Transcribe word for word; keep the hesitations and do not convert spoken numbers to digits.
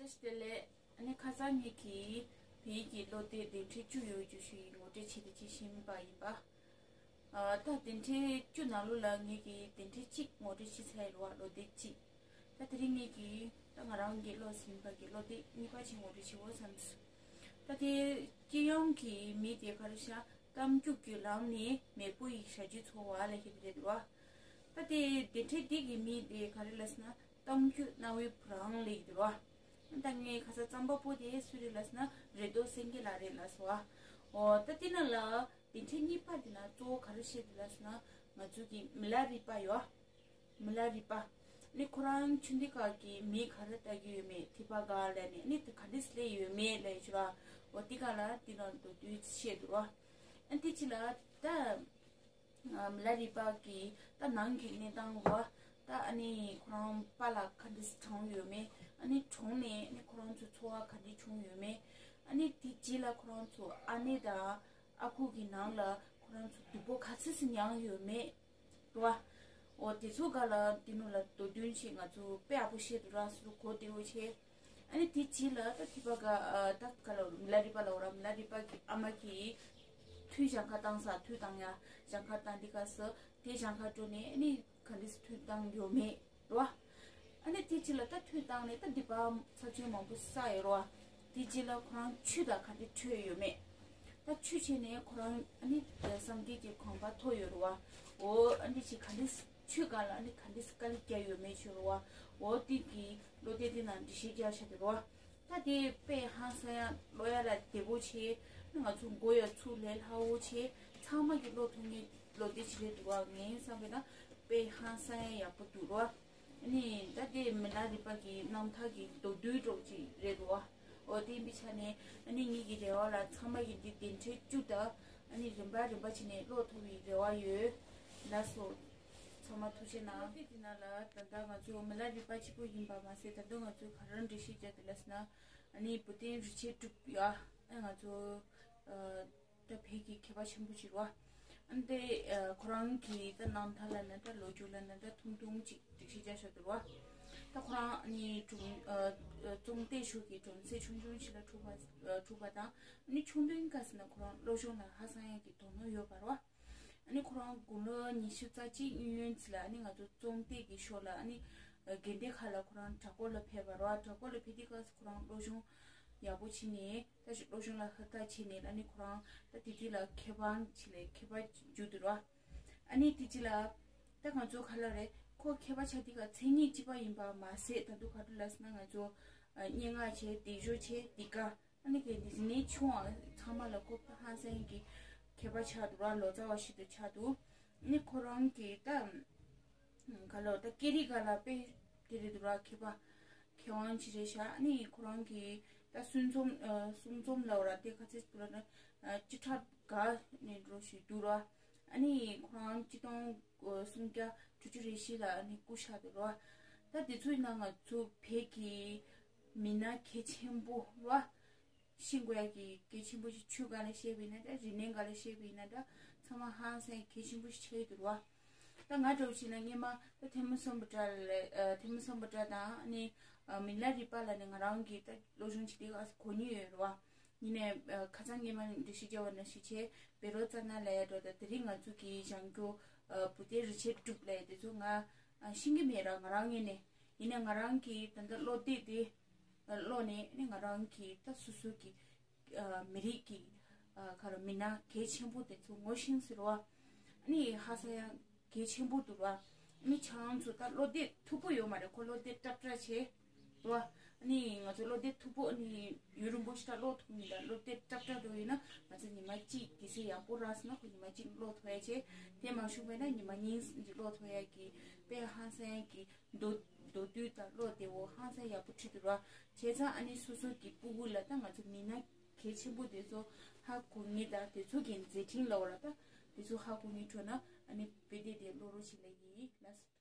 བཀྲ་ཤིས་བདེ་ལེགས། ཨ་ནི་ཁ་སང་ངེད་ཀྱིས་བོད་ཡིག་གི་བློ་གཏད་བདུན་ཕྲག་བཅུ་ཡོད་རྒྱུ་ཞིག་ངོ་སྤྲོད་བྱས་ཏེ་ཅིག་ཕྱིན་པ་ཡིན་པ། ཨ་ད་བདུན་ཕྲག་བཅུ་ནང་ལོགས་ལ་ངེད་ཀྱིས་བདུན་ཕྲག་གཅིག་ངོ་སྤྲོད་བྱས་ཚར་ཡོད་རེད་བ། བློ་གཏད་གཅིག་ད་དེ་རིང་ངེད་ཀྱིས་ད་ང་རང་གི་བློ་ཟིན་པ་གི་བློ་གཏད་གཉིས་པ་ཅིག་ངོ་སྤྲོད་བྱེད་འོ་བསམས་སོང་། ད་དེ་སྤྱི་ཡོངས་ཀྱི་མི་དེ་ག་རེ་ཤག་གཏམ་རྒྱུད་ཀྱི་ལམ་ནས་མེས་པོ་ཡི་ཞལ་རྒྱུན་འཚོལ་བ་ལབ་ཀྱི་རེད་བ། ད་དེ་བདུན་ཕྲག་འདི་གི་མི་དེ་ག་རེ་ལབ་ཟེར་ན། གཏམ་རྒྱུད་རྣ་བའི་བུ་རམ་ལབ་ཀྱི་འདུག་ར། ད་ངས་ཁ་སང་རྩོམ་པ་པོ་དེ་སུ་རེད་ལབ་ཟེར་ན། རེ་དོ་སེང་གེ་ལགས་རེད་ལབ་སོང་བ། འོ་ད་དེ་ནང་ལ་བདུན་ཕྲག་གཉིས་པ་དེ་ན་གཙོ་བོ་ག་རེ་བཤད་འདུག་ལབ་ཟེར་ན། ང་ཚོ་གི་མི་ལ་རས་པ་ཡོད། མི་ལ་རས་པ། ནི་ཁོ་རང་ཆུང་དུས་སྐབས་ཀྱི་མི་ག་རེ་ལྟ་གི་ཡོད་མེད། ཐི་པ་ག་ལ་ནས་ནི་དེ་ག་འདྲས་སླེབས་ཡོད་མེད་ལབ་ཀྱི་ར། འོ་དེ་ག་ལ་དེ་ནང་དུ་དུས་བཤད་འདུག་ར། ཨ་དེ་ཅི་ལ་ད། ཨ་མི་ལ་རས་པ་གི་ད་ནང་གི་གནས་སྟངས་བ། ད་ཨ་ནི་ཁོ་རང་པཱ་ལགས་ག་འདྲས་གྲོངས་ཡོད་མེད། ཨ་ནི་གྲོངས་ནས་ཨ་ནི་ཁོ་རང་ཚོ་འཚོ་བ་ག་འདྲས་བྱུང་ཡོད་མེད། ཨ་ནི་དེ་རྗེས་ལ་ཁོ་རང་ཚོ་ཨ་ནེ་དང་ཨ་ཁུ་གི་ནང་ལ་ཁོ་རང་ཚོ་སྡུག་པོ་ག་ཚོད་ཙམ་མྱངས་ཡོད་མེད་རེད་བ། འོ་དེ་ཚོ་ག་ལ་དེ་ནང་ལ་མདོ་དོན་ཞིག་ང་ཚོ་དཔེ་ཡག་པོ་བཤད་འདུག་ར། སུ་གོ་བདེ་བོ་བྱས། ཨ་ནི་དེ་རྗེས་ལ་ད་ཐི་པ་ག་ཨ་ད་ག་ལ་མི་ལ་རས་པ་ལབ་ར། མི་ལ་རས་པ་གི་ཨ་མ་གིས་ཐུའུ་གྱངས་ཁ་བཏང་ས། ཐུའུ་བཏང་ཡ། གྱངས་ཁ་བཏང་དེ་ག་ས་དེ་གྱངས་ཁ་སྤྲོད་ནས་ཨ་ནི་ག་འདྲས་སེ་ཐུའུ་བཏང་ཡོད་མེད་རེད་བ། ཨ་ནི་དེ་རྗེས་ལ་ད་ཐུའུ་བཏང་ནས་ད་སྡིག་པ་ཚབས་ཆེན་མང་པོ་བསགས་ཡོད་རེད་བ། དེ་རྗེས་ལ་ཁོ་རང་ཆོས་དང་ག་འདྲས་འཕྲད་ཡོད་མེད། ད་ཆོས་བྱས་ནས་ཁོ་རང་ཨ་ནི་སངས་རྒྱས་ཀྱི་གོ་འཕང་ཐོབ་ཡོད་རེད་བ། འོ་ཨ་ནི་ཅིག་ག་འདྲས་ཆོས་སྒང་ལ་ཨ་ནི་ག་འདྲས་དཀའ་ལས་བརྒྱབ་ཡོད་མེད་ཆོས་རེད་བ། འོ་དེ་གི་བློ་གཏད་དེ་ནང་འགྲེལ་བཤད་རྒྱག་བྱ་དེ་རེད་བ། ད་དེ་དཔེ་ཧང་སང་ཡ་ཀློག་ཡ་ལ་བདེ་པོ་བྱས། ང་ཚོ་མགོ་ཡ་ཚུགས་ལས་སླ་བོ་བྱས། ཚང་མ་གི་ཀློག་ཐུབ་ངེས་བློ་གཏད་བྱེད་རེད་འདུག་བ། ངའི་བསམ་པའི་ན་དཔེ་ཧང་སང་ཡ་ཡག་པོ་འདུག་རེད་བ། ཨ་ནི་ད་དེ་མི་ལ་རས་པ་གི་རྣམ་ཐར་གྱི་མདོར་བསྡུས་འདྲ་ཅིག་རེད་འདུག་བ། འོ་དེ་ཡིན་པའི་ཆ་ནས་ཨ་ནི་ངེད་ཀྱི་རེ་བ་ལ་ཚང་མ་གི་འདི་བདུན་ཕྲག་བཅུ་དང་ཨ་ནི་རིམ་པ་རིམ་པ་བྱས་ནས་ཀློག་ཐུབ་པའི་རེ་བ་ཡོད། ལགས་སོ། ཚང་མ་ཐུགས་རྗེ་གནང་། དེ་དེ་ནང་ལ་ད་ལྟ་ང་ཚོ་མི་ལ་རས་པ་གཅིག་པོ་ཡིན་པ་མ་ཟད། ད་དུང་ང་ཚོ་ག་རེ་འགྲེལ་བཤད་བརྒྱབ་འདུག་ལབ་ཟེར་ན། ཨ་ནི་བུ་སྟོན་རིན་ཆེན་གྲུབ་ཡ། ཨ་ང་ཚོ་ཨ་ད་བོད་ཀྱི་མཁས་པ་ཆེན་པོ་ཅིག་རེད་བ། ཨ་ནི་དེ་ཨ་ཁོ་རང་གི་ད་རྣམ་ཐར་ལབ་ན་འདྲ། ལོ་རྒྱུས་ལབ་ན་འདྲ། ཐུང་ཐུང་ཅིག་འགྲེལ་བཤད་རྒྱག་ཤོག་འདུག་རེད་བ། ད་ཁོ་རང་ཨ་ནི་གྲོང་ཨ་ཨ་ཙོང་ཏེ་ཞོ་གི་གྲོང་གསེབ་ཆུང་ཆུང་ཞིག་ལ་འཁྲུངས་པ་ཨ་འཁྲུངས་པ་དང་། ཨ་ནི་ཆུང་དུས་སྐབས་སུ་ན་ཁོ་རང་སློབ་སྦྱོང་ལ་ཧ་སང་ཡ་གི་དོ་སྣང་ཡོད་པ་རེད་བ། ཨ་ནི་ཁོ་རང་དགུང་ལོ་ཉི་ཤུ་རྩ་གཅིག་གཡས་གཡོན་ཙམ་ལ་ཨ་ནི་ང་ཚོ་ཙོང་ཏེ་གི་ཕྱོགས་ལ་ཨ་ནི་དགོན་སྡེ་ཁག་ལ་ཁོ་རང་གྲྭ་སྐོར་ལ་ཕེབས་པ་རེད་བ། གྲྭ་སྐོར་ལ་ཕེབས་དུས་སྐབས་སུ་ཁོ་རང་སློབ་སྦྱོང་ཡག་པོ་བྱས་ནས། ད་ཅིག་སློབ་སྦྱོང་ལ་ཧུར་ཐག་བྱས་ནས། ཨ་ནི་ཁོ་རང་ད་དེ་དུས་ལ་མཁས་པ་ཅིག་ལས་མཁས་པ་མཇུག་བསྡུ་རེད་བ། ཨ་ནི་དེ་རྗེས་ལ་ད་ང་ཚོ་ག་ལ་རེད། ཁོ་མཁས་པ་ཆགས་དུས་ཀ་མཚན་ཉིད་གཅིག་པ་ཡིན་པ་མ་ཟད། ད་དུང་ག་རེ་ལབ་ཟེར་ན། ང་ཚོ་ཨ་སྙན་ངག་བྱས། སྡིག་སྦྱོར་བྱས། འདི་ག་ཨ་ནི་གི་འདི་ནས་ཆུང་བ་ཚང་མ་ལ་ཁོ་ཧང་སང་གི་མཁས་པ་ཆགས་འདུག་ར། ལོ་ཙཱ་བ་ཞིག་ཏུ་ཆགས་འདུག་ཨ་ནི་ཁོ་རང་གི་ད་ག་ལ་ད་སྐད་རིགས་ག་ལ་དཔེ་དེ་རེད་འདུག་ར། མཁས་པ་མཁས་དབང་ཅིག་རེད་ཤག་ཨ་ནི་ཁོ་རང་གི་ད་གསུང་རྩོམ་ཨ་གསུང་རྩོམ་ལབ་ར། དེ་ག་ཚོད་འདུག་ལབ་ན་ཨ་སྤྱི་ཁྲ་ག་ནས་འགྲོ་ཞིག་འདུག་ར། ཨ་ནི་ཁོ་རང་ཆིག་སྟོང་སུམ་བརྒྱ་དྲུག་ཅུ་རེ་བཞི་ལ་ཨ་ནི་སྐུ་གཤེགས་འདུག་ར། ད་དེ་ཚོའི་ནང་ང་ཚོ་བོད་ཀྱི་མི་སྣ་གལ་ཆེན་པོ་ར། ཤེས་དགོས་ཡ་གི་གལ་ཆེན་པོ་ཞིག་ཆོས་སྒང་ལ་བཤད་པ་ཡིན་ན་འདྲ། རིག་གནས་སྒང་ལ་བཤད་པ་ཡིན་ན་འདྲ། ཚང་མ་ཧང་སང་གལ་ཆེན་པོ་ཞིག་ཆགས་ཀྱི་འདུག་ར། ད་ང་འདྲ་བོ་ཞིག་ན་སྔོན་མ་ད་ཐེ་མུ་སམ་བྷོ་ཊ་ལ་ཨ་ཐེ་མུ་སམ་བྷོ་ཊ་དང་ཨ་ནི་ཨ་མི་ལ་རས་པ་ལབ་ནས་ང་རང་གིས་ད་སློབ་སྦྱོང་བྱེད་དུས་ཨ་གོ་མྱོང་ཡོད་རེད་བ། ཡིན་ནའི་ཨ་ཁ་སང་སྔོན་མ་འགྲེལ་བཤད་བརྒྱབ་པ་ནང་བཞིན་བྱས། བཻ་རོ་ཙ་ན་ལབ་ཡ་འདྲ་བོ་དང་། དེ་རིང་ང་ཚོ་གི་སྦྱང་རྒྱུ་ཨ་བུ་སྟོན་རིན་ཆེན་གྲུབ་ལབ་ཡ་དེ་ཚོ་ང་ཨ་ཤེས་ཀྱི་མེད་ར། ང་རང་ངོས་ནས། ཡིན་ནའི་ང་རང་གིས་ད་ལྟ་ཀློག་དེབ་དེ་ཀློག་ནས་ནི་ང་རང་གིས་ད་སོ་སོ་གི་ཨ་མི་རིགས་ཀྱི་ཨ་ག་རེ་མི་སྣ་གལ་ཆེན་པོ་དེ་ཚོ་ངོ་ཤེས་ཟེར་བ། ནི་ཧ་སང་ཡ་གལ་ཆེན་པོ་འདུག་བ། ནི་ཁྱེད་རང་ཚོ་ད་ཀློག་དེབ་མཐུག་པོ་ཡོད་མ་རེད། ཁོ་ཀློག་དེབ་ཀྲབ་ཀྲ་བྱས་རེད་བ། ནི་ང་ཚོ་ཀློག་དེབ་མཐུག་པོ་ནི་ཡུན་རིང་པོ་ཞིག་ད་ཀློག་ཐུབ་མི་འདུག་ཀློག་དེབ་ཀྲབ་ཀྲ་འདྲ་བོ་ཡིན་ན་ང་ཚོ་ཉི་མ་གཅིག་གལ་སྲིད་ཡག་པོ་རག་སོང་ན་ཁོ་ཉི་མ་གཅིག་ཀློག་ཐུབ་ཡ་བྱས། དེ་མ་བྱུང་བས་ན་ཉི་མ་གཉིས་ཀློག་ཐུབ་ཡ་གི་དཔེ་ཧ་སང་ཡ་གི་མདོར་མདོར་བསྡུས་དང་ཀློག་བདེ་བོ་ཧང་སང་ཡག་པོ་བྲིས་འདུག་ར། བྱས་ཙང་ཨ་ནི་སོ་སོ་གི་སྤུ་གུ་ལ་ད་ང་ཚོ་མི་སྣ་གལ་ཆེན་པོ་དེ་ཚོ་ཧ་གོ་ངེས་དང་། དེ་ཚོ་གི་མཛད་འཕྲིན་ལབ་ར། ད་དེ་ཚོ་ཧ་གོ་ངེས་འགྲོ་ན་ཨ་ནི་བོད་དེབ་དེ་ཀློག་རོགས་བྱེད་ལབ་ཡིན་ལགས།